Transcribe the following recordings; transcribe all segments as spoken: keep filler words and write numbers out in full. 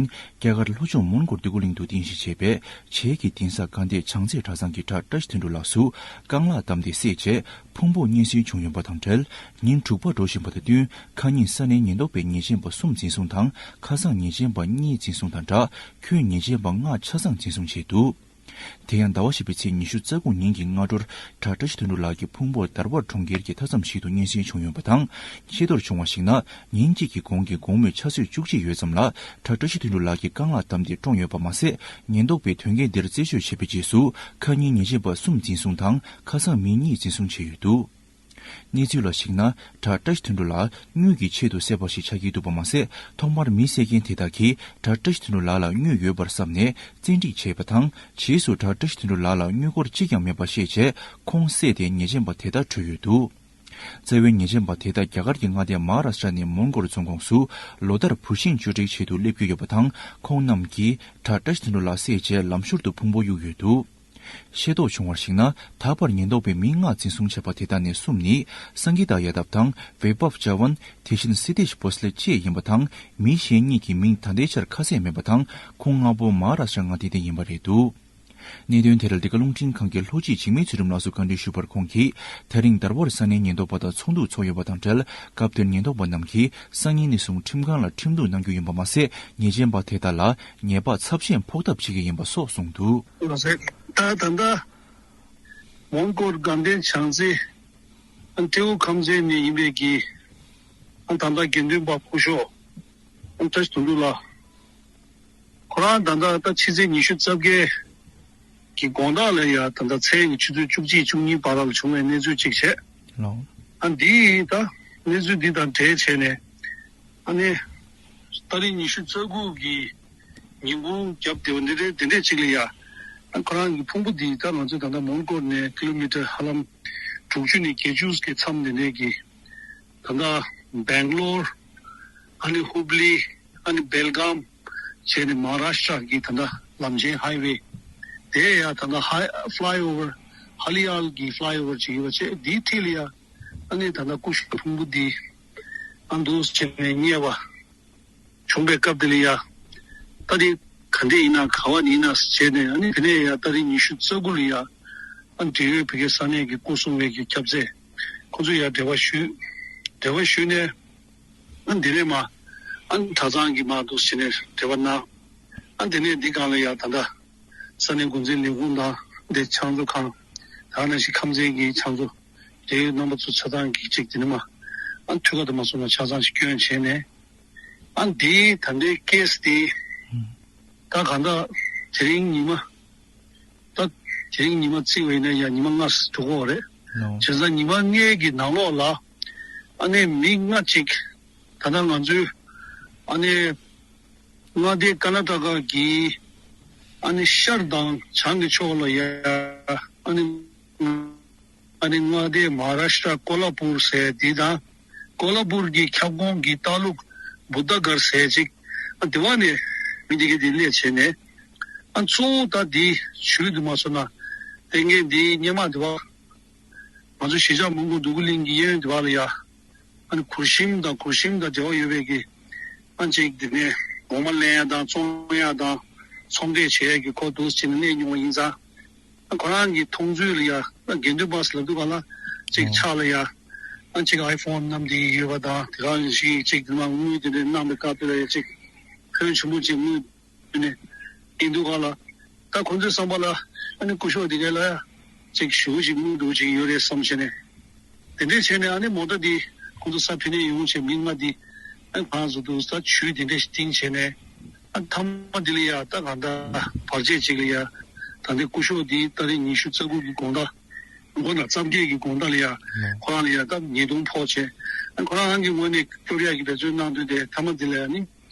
རྒྱ་གར་ལྷོ་ཕྱོགས་མོན་གྷོ་འདོད་རྒུ་གླིང་དུ་རྟེན་གཞི་བྱས་པའི་བྱེས་ཀྱི་གདན་ས་དགའ་ལྡན་བྱང་རྩེ་གྲྭ་ཚང་གི་གྲྭ་བཀྲ་ཤིས་དོན་གྲུབ་ལགས་སུ་རྐང་ལག་བསྡམས་ཏེ་བསད་རྗེས་ཕུང་པོ་རྙེད་སོན་བྱུང་ཡོད་པ་དང་འབྲེལ། ཉིན་དྲུག་པ་འགྲོ་བཞིན་པ་དང་བསྟུན་ཁ་ཉིན་ས་གནས་ཉེན་རྟོག་པས་ཉེས་ཅན་པ་གསུམ་འཛིན་བཟུང་དང་ཁ་སང་ཉེས་ཅན་པ་གཉིས་འཛིན་བཟུང་དང་སྦྲགས་ཁྱོན་ཉེས་ཅན་པ་ལྔ་ཆ་ཚང་འཛིན་བཟུང་བྱས་འདུག་དེ་ཡང་ཟླ་བ་བཞི་པའི་ཚེས་ཉི་ཤུ་རྩ་དགུ་ཉིན་གྱི་སྔ་དྲོར་གྲྭ་བཀྲ་ཤིས་དོན་གྲུབ་ལགས་ཀྱི་ཕུང་པོ་དར་བར་གྲོང་ཁྱེར་གྱི་མཐའ་མཚམས་ཤིག་ཏུ་རྙེད་སོན་བྱུང་ཡོད་པ་དང་། ཤེས་རྟོགས་བྱུང་བར་གཞིགས་ན། ཉིན་གཅིག་གི་གོང་གི་དགོང་མོའི་ཆུ་ཚོད་བཅུ་གཅིག་ཡོལ་ཙམ་ལ་གྲྭ་བཀྲ་ཤིས་དོན་གྲུབ་ལགས་ཀྱི་རྐང་ལག་བསྡམས་ཏེ་བཀྲོངས་ཡོད་པ་མ་ཟད། ཉེན་རྟོག་པས་དོན་རྐྱེན་འདིར་རྩད་གཅོད་བྱས་པའི་རྗེས་སུ་ཁ་ཉིན་ཉེས་ཅན་པ་གསུམ་འཛིན་བཟུང་དང་ཁ་སང་མི་གཉིས་འཛིན་བཟུང་བྱས་ཡོད་འདུག་གནས་ཚུལ་ལ་གཞིགས་ན། གྲྭ་བཀྲ་ཤིས་དོན་གྲུབ་ལགས་དངུལ་གྱི་ཆེད་དུ་བསད་པ་ཞིག་ཆགས་ཀྱི་འདུག་པ་མ་ཟད། ཐོག་མར་མི་བསད་མཁན་དེ་དག་གིས་གྲྭ་བཀྲ་ཤིས་དོན་གྲུབ་ལགས་ལ་དངུལ་ཡོད་པར་བསམ་ནས་བཙན་ཁྲིད་བྱས་པ་དང་། རྗེས་སུ་གྲྭ་བཀྲ་ཤིས་དོན་གྲུབ་ལགས་ལ་དངུལ་སྒོར་གཅིག་ཀྱང་མེད་པ་ཤེས་རྗེས་ཁོང་བསད་དེ་ཉེས་ཅན་པ་དེ་དག་བྲོས་ཡོད་འདུག་རྩ་བའི་ཉེས་ཅན་པ་དེ་དག་རྒྱ་གར་གྱི་མངའ་སྡེ་མ་ཧཱ་རཱ་ཤ་ཊ་ནས་མོན་གྷོར་འཛོམས་ཁོངས་སུ་ལོ་ལྟར་བུད་ཤིང་གཅོད་འབྲེག་ཆེད་དུ་སླེབས་ཀྱི་ཡོད་པ་དང་། ཁོང་རྣམས་ཀྱིས་གྲྭ་བཀྲ་ཤིས་དོན་གྲུབ་ལགས་བསད་རྗེས་ལམ་ཞོར་དུ་ཕུང་པོ་གཡུགས་ཡོད་འདུག་ཤེས་རྟོགས་བྱུང་བར་གཞིགས་ན། ད་བར་ཉེན་རྟོག་པས་མི་ལྔ་འཛིན་བཟུང་བྱས་པ་དེ་དག་ནས་གསུམ་ནི་སངྒི་ཏཱ་ཡ་དབ་དང་བེ་བབ་ཇ་ཝན། དེ་བཞིན་སི་ཏེ་ཤ་བྷོ་སི་ལེ་བཅས་ཡིན་པ་དང་། མི་གཞན་གཉིས་ཀྱི་མིང་ད་ལྟའི་ཆར་ཁ་གསལ་མེད་པ་དང་། ཁོང་ལྔ་པོ་མ་ཧཱ་རཱ་ཤ་ཊ་མངའ་སྡེ་ནས་ཡིན་པ་རེད་འདུག་གནད་དོན་དེར་འདི་ག་རླུང་འཕྲིན་ཁང་གི་ལྷོ་སྤྱི་འཇིགས་མེད་ཚུལ་ཁྲིམས་ལགས་སུ་བཀའ་འདྲི་ཞུས་པར། ཁོང་གིས་དེ་རིང་དར་བར་ས་གནས་ཉེན་རྟོག་པ་དང་ཚོགས་འདུ་ཚོགས་ཡོད་པ་དང་འབྲེལ། སྐབས་དེར་ཉེན་རྟོག་པ་རྣམས་ཀྱིས་སང་ཉིན་ནས་བཟུང་ཁྲིམས་ཁང་ལ་ཁྲིམས་གཏུག་གནང་རྒྱུ་ཡིན་པ་མ་ཟད། ཉེས་ཅན་པ་དེ་དག་ལ་ཉེས་པ་ཚབས་ཆེན་ཕོག་ཐབས་བྱེད་ཀྱི་ཡིན་པ་སོགས་གསུངས་འདུག་ལགས་སོ། ད་ད་ལྟ་མོན་གྷོ་དགའ་ལྡན་བྱང་རྩེ་སྤྲེའུ་ཁམས་ཚན་ནས་ཡིན་པའི་གི་ད་ལྟ་དགེ་འདུན་པ་སྐུ་ཞབས་བཀྲ་ཤིས་དོན་གྲུབ་ལགས། ཁོ་རང་ད་ལྟ་ད་ཕྱི་ཚེས་ཉི་ཤུ་རྩ་བརྒྱད་ཀྱི་དགོང་དག་ལ་ཡ་ད་ལྟ་མཚན་གྱི་ཆུ་ཚོད་བཅུ་གཅིག་བཅུ་གཉིས་བར་ལ་བྱུང་བའི་གནས་ཚུལ་གཅིག་བྱས། ལགས། ཨ་འདི་ད་གནས་ཚུལ་འདི་དང་འབྲེལ་བྱས་ནས་ཨ་ནི་ཏ་རིག་ཉི་ཤུ་རྩ་དགུ་གི་ཉིན་གུང་རྒྱབ་དེ་འདི་འདྲའི་འདི་འདྲའི་གཅིག་ལ་ཡ། ཨ་ཁོ་རང་གི་ཕུང་པོ་འདི་ད་ང་ཚོ་ད་ལྟ་མོན་གྷོ་ནས་ཀི་ལོ་མི་ཊར་ཧ་ལམ་དྲུག་ཅུ་ནས་བརྒྱད་ཅུ་གི་མཚམས་འདི་འདྲའི་གི་ད་ལྟ་སྦེང་ལོར། ཨ་ནི་ཧུབ་ལི། ཨ་ནི་སྦེལ་གམ། བྱས་ནས་མ་ཧཱ་རཱ་ཤ་ཊ་གི་ད་ལྟ་ལམ་ཆེན་ཧའི་ཝེ། དེ་ཡང་ད་ལྟ་ཧའི་ཧྥ་ལའི་ཨོ་ཝར། ཧ་ལི་ཡལ་གི་ཧྥ་ལའི་ཨོ་ཝར་ཅིག་ཡོད་པ་བྱས། དེའི་འཁྲིས་ལ་ཡ་ཨ་ནི་ད་ལྟ་སྐུ་ཞབས་ཕུང་པོ་འདི་ཨ་འདུག་བྱས་ནས་རྙེད་པ་བྱུང་བའི་སྐབས་དེ་ལ་ཡ། ད་དེ་ག་འདྲས་ཡིན་ན་ག་བ་ཡིན་ན་བྱས་ནས། ཨ་ནི་དེ་ནས་ཡ་ཏ་རིག་ཉི་ཤུ་རྩ་དགུ་ལ་ཡ་ཨ་འབྲེལ་ཡོད་བོད་སྐད་ས་གནས་ཀྱི་སྐོར་སྲུང་བའི་གི་ཁྱབ་ཚད་ཁོ་ཚོ་ཡ་འབྲེལ་བ་ཞུས། འབྲེལ་བ་ཞུས་ནས། ཨ་འདི་ནས་མ་ཨ་གྲྭ་ཚང་གི་མ་འདུག་བྱས་ནས་འབྲེལ་བ་གནང་། ཨ་འདི་ནས་འདི་སྒང་ལ་ཡ་ད་ལྟ་ས་གནས་འགོ་འཛིན་ལས་ཁུངས་དང་འདི་ཕྱག་མཛོད་ཁང་། ད་ནང་བཞིན་ཁམས་ཚན་གྱི་ཕྱག་མཛོད་འབྲེལ་ཡོད་རྣམ་པ་ཚོ་ཆ་ཚང་གིས་གཅིག་འདི་ནས་མ་ཨ་ཐུགས་ཁ་དུ་མ་སོང་ན་ཆ་ཚང་ཞིག་སྐྱོན་བྱས་ནས། ཨ་འདི་ད་ལྟའི་ཀེ་སི་འདི་ད་གང་ལྟར་དེ་རིང་ཉི་མ། ད་དེ་རིང་ཉི་མ་བརྩིས་པ་ཡིན་ན་ཡང་ཉི་མ་ལྔ་འགྲོ་གི་ཡོད་རེད། ལགས། བྱས་ཙང་ཉི་མ་ལྔའི་གི་ནང་ལོགས་ལ་ཨ་ནི་མི་ལྔ་ཅིག་ད་ལྟ་ང་ཚོའི་ཨ་ནི་མངའ་སྡེ་ཀར་ན་ཊ་ཀ་གི་ཨ་ནི་ཤར་དང་བྱང་གི་ཕྱོགས་ལ་ཡ་ཨ་ནི་ཨ་ནི་མངའ་སྡེ་མ་ཧཱ་རཱ་ཤ་ཊ་ཀོ་ལ་པུར་ཟེར་འདི་དང་། ཀོ་ལ་པུར་གྱི་ཁྱབ་ཁོངས་ཀྱི་ཏཱ་ལུག་བུདྡྷ་གར་ཟེར་ཅིག་ཨ་དེ་བ་ནས་མི་འདི་གའི་འདི་སླེབས་བྱས་ནས། ཨ་གཙོ་བོ་ད་འདི་ཇུས་འདི་མ་སོང་ན་ལྟས་ངན་འདི་སྔོན་མ་འདི་བ་ང་ཚོ་གཞིས་ཆགས་མོན་གྷོ་འདོད་རྒུ་གླིང་གི་གཡས་གཡོན་འདི་བ་ལ་ཡ་ཨ་ནི་གུར་གཤིས་དང་གུར་གཤིས་དང་འབྲེལ་བ་ཡོད་པའི་གི་ཨ་ཅིག་འདི་ནས་འོ་མ་ལེན་ཡ་དང་བཙོང་ཡ་དང་ཚོང་འབྲེལ་བྱེད་ཡ་གི་ཁོ་འདུག་སེ་བྱས་ནས་གནས་མྱོང་བ་ཡིན་ཙང་། ཁོ་རང་གི་མཐོང་ཚུལ་ལ་ཡ། དགེ་འདུན་པ་ཟེར་ལབ་དུས་ག་ལ་ཅིག་ཨོ། ཕྱག་ལ་ཡ། ཨ་ཅིག་ཨའི་ཕོན་བསྣམས་ཏེ་ཡོད་པ་དང་། དེ་ག་ཞིག་ཅིག་དེ་མ་དངུལ་དེ་འདྲ་གནང་བའི་སྐབས་དེ་ལ་ཡ་ཅིག་ཕོན་ཆེན་པོ་ཅིག་དངུལ་ནས་ཡིན་དུས་ག་ལ། ད་ཁོང་ཚོའི་བསམ་པ་ལ་ཨ་ནི་སྐུ་ཞབས་དེ་ག་ལ་ཡ་ཅིག་ཞུ་ཅིག་དངུལ་འདུག་ཅིག་ཡོད་རེད་བསམ་བྱས་ནས། དེ་འདྲས་བྱས་ནས་ཨ་ནི་མོ་ཊ་འདི་ཁོང་ཚོ་ས་ཕི་ནས་ཡོང་བྱས་མི་ལྔ་འདི་ཨ་ནི་ཁོ་རང་ཚོ་འདུག་ས་ཇུས་དེ་འདྲས་ཤིག་བཏིང་བྱས་ནས། ཨ་མཐའ་མ་འདི་ལ་ཡ་ད་གང་ལྟར་བར་ཆད་ཅིག་ལ་ཡ། ད་འདི་སྐུ་ཞབས་འདི་ཏ་རིག་ཉི་ཤུ་རྩ་དགུ་གི་དགོང་དག་མགོ་ན་རྩ་བརྒྱད་ཀྱི་དགོང་དག་ལ་ཡ། ཁོ་རང་ལ་ཡ་ད་ཉེས་རྡུང་ཕོག་བྱས། ཨ་ཁོ་རང་གི་ངོས་ནས་སྐྱོབ་ཡག་གི་འབད་བརྩོན་གནང་དུས་དེ་མཐའ་མ་འདི་ལ་ཡ་ནི་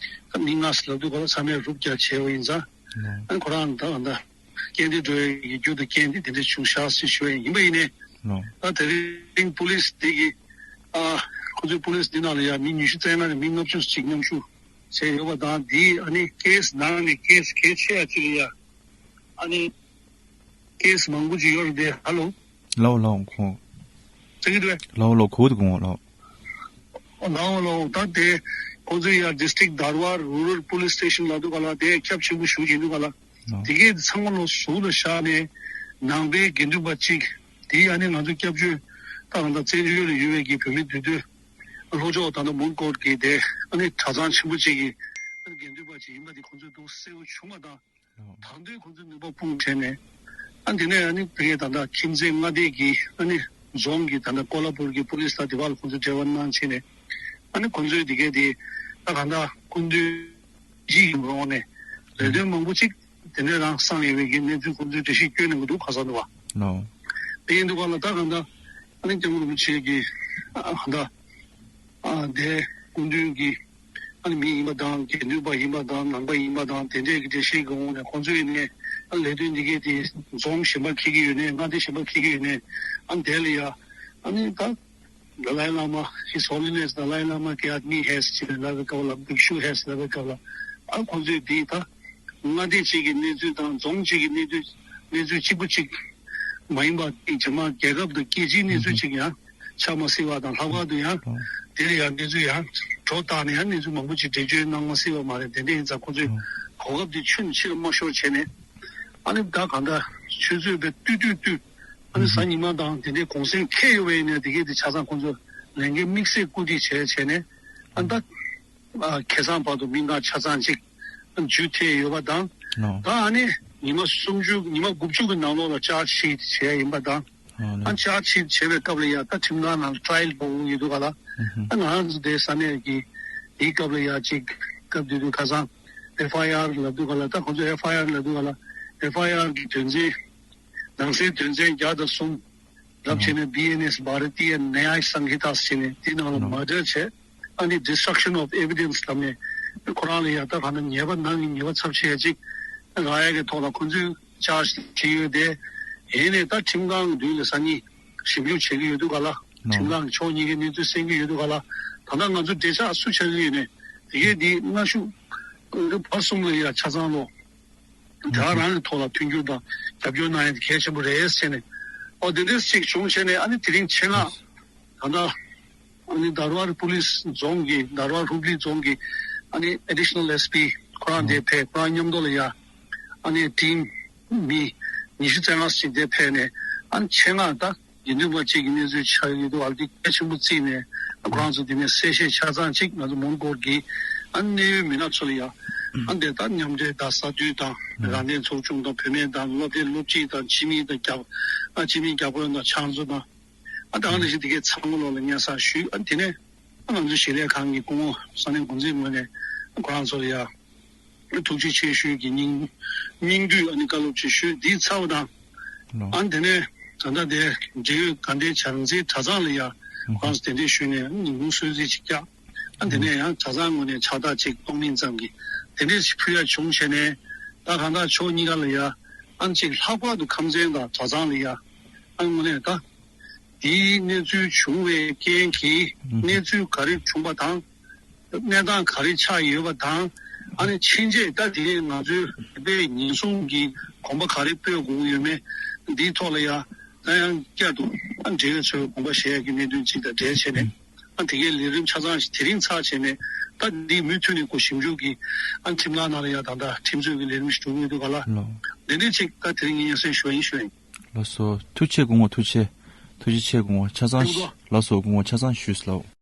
ད་མི་ལྔ་ཟེར་ལབ་དུས་ཁོ་རང་ཚང་མས་རུབ་རྒྱག་བྱས་པ་ཡིན་ཙང་། ཨ་ཁོ་རང་ད་གང་ལྟར་རྐྱེན་འདི་འགྲོ་ཡ་གི་རྒྱུ་དང་རྐྱེན་འདི་དེ་འདྲ་བྱུང་ཤག་ཟེར་ཞུ་ཡ་ཡིན་པ་ཡིན་ནས། ད་དེ་རིང་པུ་ལིས་འདི་གི་ཨ་ཁོ་ཚོའི་པུ་ལིས་འདི་ནང་ལ་ཡ་མི་ཉི་ཤུ་རྩ་ལྔ་ནས་མི་ལྔ་བཅུ་ཅིག་མཉམ་ཞུགས་བྱས་ཡོད་པ་དང་། འདི་ཨ་ནི་ཀེ་སི་ནང་ནས་ཀེ་སི་གལ་ཆེ་ཡ་ཅིག་ལ་ཡ། ཨ་ནི་ཀེ་སི་མང་པོ་ཅིག་ཡོད་རེད་དེ། ཧ་ལོ། ལའོ་ལའོ་ཁོ། ཚེ་གི་དུས། ལའོ་ལའོ་ཁོ་དུ་གོང་ལའོ། ལའོ་ལའོ་ད་དེ་ ཁོང་ཚོས་ཡ་District Dharwad Rural Police Station་ལབ་འདུག་ག་ལ། དེ་ཁྱབ་ཆེན་པོ་ཞུ་བཞིན་འདུག་ག་ལ། ཨོ། དེ་གས་ཚང་མ་ལོ་ཟུར་ལ་བཞག་ནས་ནང་པའི་དགེ་འདུན་པ་གཅིག་དེ་ཨ་ནི་ང་ཚོ་སྐྱབས་བཅོལ་ད་གང་ལྟར་བཙན་བྱོལ་ལ་ཡོད་པའི་གི་བོད་མི་འདུས་སྡོད་ལྷོ་ཕྱོགས་ད་ལྟ་མོན་གྷོ་གི་དེ་ཨ་ནི་གྲྭ་ཚང་ཆེན་པོ་གཅིག་གི་ཨ་ནི་དགེ་འདུན་པ་གཅིག་ཡིན་པ་དེ་ཁོང་ཚོས་འདུག་གསལ་པོ་བྱུང་བ་དང་། ཨོ། དང་དུས་ཁོང་ཚོས་ནུས་པ་སྤུངས་བྱས་ནས། ཨ་དེ་ནས་ཨ་ནི་དེ་གའི་ད་ལྟ་ཁྱིམ་མཚེས་མངའ་སྡེ་གི་ཨ་ནི་རྫོང་གི་ད་ལྟ་ཀོ་ལ་པུར་གི་པུ་ལིས་དང་དེ་བ་ལ་ཁོང་ཚོས་འབྲེལ་བ་གནང་བྱས་ནས། ཨ་ནི་ཁོང་ཚོས་དེ་གའི་དེ་ད་གང་ལྟར་སྐུ་མདུན་གྱི་ཡོང་རོགས་ནས་ལས་དོན་མང་པོ་ཅིག་དེ་འདྲའི་རང་གསང་ཡོད་པའི་གི་གནས་ཚུལ་ཁོང་ཚོས་འགྲེལ་བཤད་བསྐྱོན་གནང་གི་འདུག་ག་ས་འདུག་བ། ཨོ། དེ་ཡིན་འདུག་ག་ལ། ད་གང་ལྟར་ཨ་ནི་སྐྱབས་མགོན་རིན་པོ་ཆེ་གི་ཨ་གང་ལྟར་ཨ་དེ་སྐུ་མདུན་གྱི་ཨ་ནི་མི་ཡིན་པ་དང་དགེ་འདུན་པ་ཡིན་པ་དང་ནང་པ་ཡིན་པ་དང་དེ་འདྲས་ཀྱི་འགྲེལ་བཤད་ཀྱི་ངོས་ནས་ཁོང་ཚོའི་ནས་ཨ་ལས་དོན་འདི་གའི་དེ་རྫོང་གཞན་པ་འཁེལ་གྱི་ཡོད་ནས་མངའ་སྡེ་གཞན་པ་འཁེལ་གྱི་ཡོད་ནས་ཨ་ནི་དེ་ལ་ཡ་ཨ་ནི་ད་Dalai Lama, His Holiness Dalai Lama Kyat Mi Has ཅེས་ལབ་པའི་སྐབས་ལ་Bhikshu Has ལབ་པའི་སྐབས་ལ་ཨ་ཁོང་ཚོས་དེ་ད་མངའ་སྡེ་གཅིག་གི་གནས་ཚུལ་དང་རྫོང་གཅིག་གི་གནས་ཚུལ་གནས་ཚུལ་གཅིག་པུ་གཅིག་མ་ཡིན་པ་ཅིག་ཇི་མ་རྒྱལ་ཁབ་དང་རྒྱལ་སྤྱིའི་གནས་ཚུལ་ཅིག་ཡང་ཆགས་མ་སྲིད་པ་དང་ལྷག་པར་དུ་ཡང་ཨོ། དེ་ལ་ཡང་གནས་ཚུལ་ཡང་སྒྲོ་བཏགས་ནས་ཡང་གནས་ཚུལ་མང་པོ་ཅིག་འགྲེལ་བརྗོད་གནང་མ་སྲིད་པ་མ་རེད། དེ་འདྲ་ཡིན་ཙང་ཁོང་ཚོས་ཨོ། གོ་སྐབས་དེ་ཆུད་ཕྱིར་མ་ཤོར་བྱས་ནས་ཨ་ནི་ད་གང་ལྟར་ཆུ་ཚོད་དཔེ་ཏུས་ཏུས་ཏུས་ཨ་ནི་གཟའ་ཉི་མ་དང་དེ་འདྲའི་གུང་སེང་འཁེལ་ཡོད་པ་ཡིན་ན་དེ་གས་དེ་ཆ་ཚང་ཁོང་ཚོས་ལས་འགན་དམིགས་བསལ་བཀོད་སྒྲིག་བྱས་བྱས་ནས་ཨ་ནི་ད་ཨ་ཁ་སང་བར་དུ་མི་ལྔ་ཆ་ཚང་ཅིག་འཇུ་ཐེ་ཡོད་པ་དང་། ཨོ། ད་ཨ་ནི་ཉི་མ་སུམ་ཅུ་ཉི་མ་དགུ་བཅུ་གི་ནང་ལོགས་ལ་ཅར་ཇི་ཤིཊ་བྱས་ཡིན་པ་དང་། ཨོ་ཨ་ནི་ཅར་ཇི་ཤིཊ་བྱས་པའི་སྐབས་ལ་ཡ་ད་ཁྲིམས་ཁང་ནང་ལ་ཊ་ར་ཡལ་འགྲོ་གི་ཡོད་འདུག་ག་ལ། ཨ་ང་རང་ཚོ་དེ་ས་གནས་ཀྱི་དེའི་སྐབས་ལ་ཡ་ཅིག་སྐབས་དེ་དུས་ཁ་སང་ཨེཕ་ཨའི་ཨར་ལབ་འདུག་ག་ལ། ད་ཁོང་ཚོ་ཨེཕ་ཨའི་ཨར་ལབ་འདུག་ག་ལ། ཨེཕ་ཨའི་ཨར་གི་དོན་ཚན་ནང་གསེས་དོན་ཚན་བརྒྱ་དང་གསུམ་རབ་བྱས་ནས་བྷི་ཨེན་ཨེས་Bharatiya Nyaya Sanhita ཟེར་ནས་དེའི་ནང་ལ་ཨོ། མར་ཌར་བྱས། ཨ་ནི་Destruction of Evidence ལབ་ནས་ཁོ་རང་ལ་ཡ་ད་ག་ན་ཉེས་པ་ནང་གི་ཉེས་པ་ཚབས་ཆེ་ཡ་ཅིག་རག་ཡ་གི་ཐོག་ལ་ཁོ་ཚོས་ཅར་ཇི་བྲིས་ཡོད་དེ། ཡིན་ནས་ད་ཁྲིམས་ཁང་མདུན་ལ་སང་ཉིན་ཞིབ་འཇུག་བྱེད་ཀྱི་ཡོད་འདུག་ག་ལ། ཨོ། ཁྲིམས་ཁང་གི་ཕྱོགས་གཉིས་ཀའི་གནས་ཚུལ་གསན་གྱི་ཡོད་འདུག་ག་ལ། ད་ལྟ་ང་ཚོ་འབྲེལ་ཆགས་སུ་ཆགས་ཀྱི་ཡོད་ནས་དེ་གས་འདི་སྔ་གཞུག་བར་གསུམ་ལ་ཡ་ཆ་ཚང་ལོ། དེ་རང་གི་ཐོག་ལ་མཐུན་འགྱུར་དང་རྒྱབ་སྐྱོར་གནང་ཡ་དེ་གལ་ཆེན་པོ་རེད་ཟེར་ནས། ཨོ་དེ་འདྲས་ཅིག་བྱུང་བྱས་ནས་ཨ་ནི་དེ་རིང་ཆེད་མངགས་ད་ལྟ་ཨ་ནི་Dharwad Police རྫོང་གི་Dharwad Hubli རྫོང་གི་ཨ་ནི་Additional S P ཁོ་རང་དེ་ཕེབས། ཁོ་རང་མཉམ་དུ་ལ་ཡ་ཨ་ནི་ཊིམ་མི་ཉི་ཤུ་རྩ་ལྔ་ཞིག་དེ་ཕེབས་ནས་ཨ་ནི་ཆེད་མངགས་ད། དགེ་འདུན་པ་གཅིག་གི་གནས་ཚུལ་ཆགས་ཡོད་འདུག་བ་འདི་གལ་ཆེན་པོ་བརྩིས་ནས་ཁོ་རང་ཚོ་དེ་ནས་གསལ་བཤད་ཆ་ཚང་གཅིག་ང་ཚོ་མོན་གྷོ་གི་ཨ་གནད་ཡོད་མི་སྣ་ཚོ་ལ་ཡང་ཨ་འདི་ལྟར་མཉམ་འབྲེལ་དང་ས་འཐུས་དང་རང་བདེན་ཚོགས་ཆུང་དང་བུད་མེད་དང་སློབ་གྲྭའི་སློབ་སྤྱི་དང་སྤྱི་མི་དང་རྒྱ་ཨ་སྤྱི་མི་རྒྱ་དཔོན་དང་ཕྱག་མཛོད་དང་ཨ་ད་ག་ནང་བཞིན་དེ་གའི་ཚང་མ་ལོག་ལ་སྙན་སེང་ཞུས། ཨ་དེ་ནས་ཨ་ང་ཚོ་ཞིང་ལས་ཁང་གི་སྐུ་ངོ་ས་གནས་འགོ་འཛིན་ངོས་ནས་ཁོ་རང་ཚོ་ལ་ཡང་། ཐུགས་རྗེ་ཆེ་ཞུས་ཀྱི་སྙིང་སྙིང་བསྡུས་ཨ་ནི་བཀའ་སློབ་ཅིག་ཞུས་འདི་ཚར་བ་དང་། ལོ། ཨ་ནི་དེ་ནས་ད་ལྟ་དེ་འབྲེལ་ཡོད་དགའ་ལྡན་བྱང་རྩེའི་གྲྭ་ཚང་ལ་ཡང་ཁོང་ཚོ་དེ་འདྲས་ཞུས་ནས་ཉིན་གུང་གསོལ་ཚིགས་ཅིག་བཀྱག་ཨ་ནི་དེ་ནས་ཡང་གྲྭ་ཚང་ངོས་ནས་ཕྱག་རྟགས་ཅིག་གཏོང་མིན་ཙམ་གྱི་དེ་འདྲས་ཞིག་ཕུལ་ཡ་བྱུང་བྱས་ནས་ད་གང་ལྟར་ཕྱོགས་གཉིས་ཀ་ལ་ཡང་ཨ་ནི་ཅིག་ལྷག་པར་དུ་ཁམས་ཚན་དང་གྲྭ་ཚང་ལ་ཡང་ཨ་ནི་ངོས་ནས་ད། དེའི་གནས་ཚུལ་བྱུང་བའི་རྐྱེན་གྱིས་ཨུ་ཧུ། གནས་ཚུལ་ག་རེ་བྱུང་བ་དང་། གནས་སྟངས་ག་རེ་ཆགས་ཡོད་པ་དང་། ཨ་ནི་ཕྱིན་ཆད་ད་དེ་ང་ཚོའི་བོད་པའི་ཉེན་སྲུང་གི་གོམ་པ་ག་རེ་སྤོས་དགོས་ཀྱི་ཡོད་མེད་འདིའི་ཐོག་ལ་ཡང་ད་ཡང་བསྐྱར་དུ་ཨ་འབྲེལ་ཡོད་ཚོས་དགོངས་པ་བཞེས་ཡག་གི་གནད་དོན་གཅིག་དང་འབྲེལ་བྱས་ནས་ཨ་དེ་གའི་ལས་རིམ་ཆ་ཚང་ཞིག་དེ་རིང་ཚར་བྱས་ནས་ད་འདི་མུ་མཐུད་ནས་ཁོ་ཞིབ་འཇུག་གི་ཨ་ཁྲིམས་ཁང་ནང་ལ་ཡང་ད་ལྟ་ཁྲིམས་རྩོད་ཀྱི་ལས་རིམ་ཞིག་འགྲོ་གི་ཡོད་འདུག་ག་ལ། ལོ། འདི་འདྲ་ཅིག་ད་དེ་རིང་ངས་སྙན་སེང་ཞུ་བ་ཡིན་ཞུ་བ་ཡིན། ལགས་སོ། ཐུགས་རྗེ་ཆེ་སྐུ་ངོ། ཐུགས་རྗེ་ཆེ། ཐུགས་རྗེ་ཆེ་སྐུ་ངོ་། ཆ་ཚང་། ཐུགས་རྗེ་ཆེ། ལགས་སོ། སྐུ་ངོ་ཆ་ཚང་ཞུས་ལགས།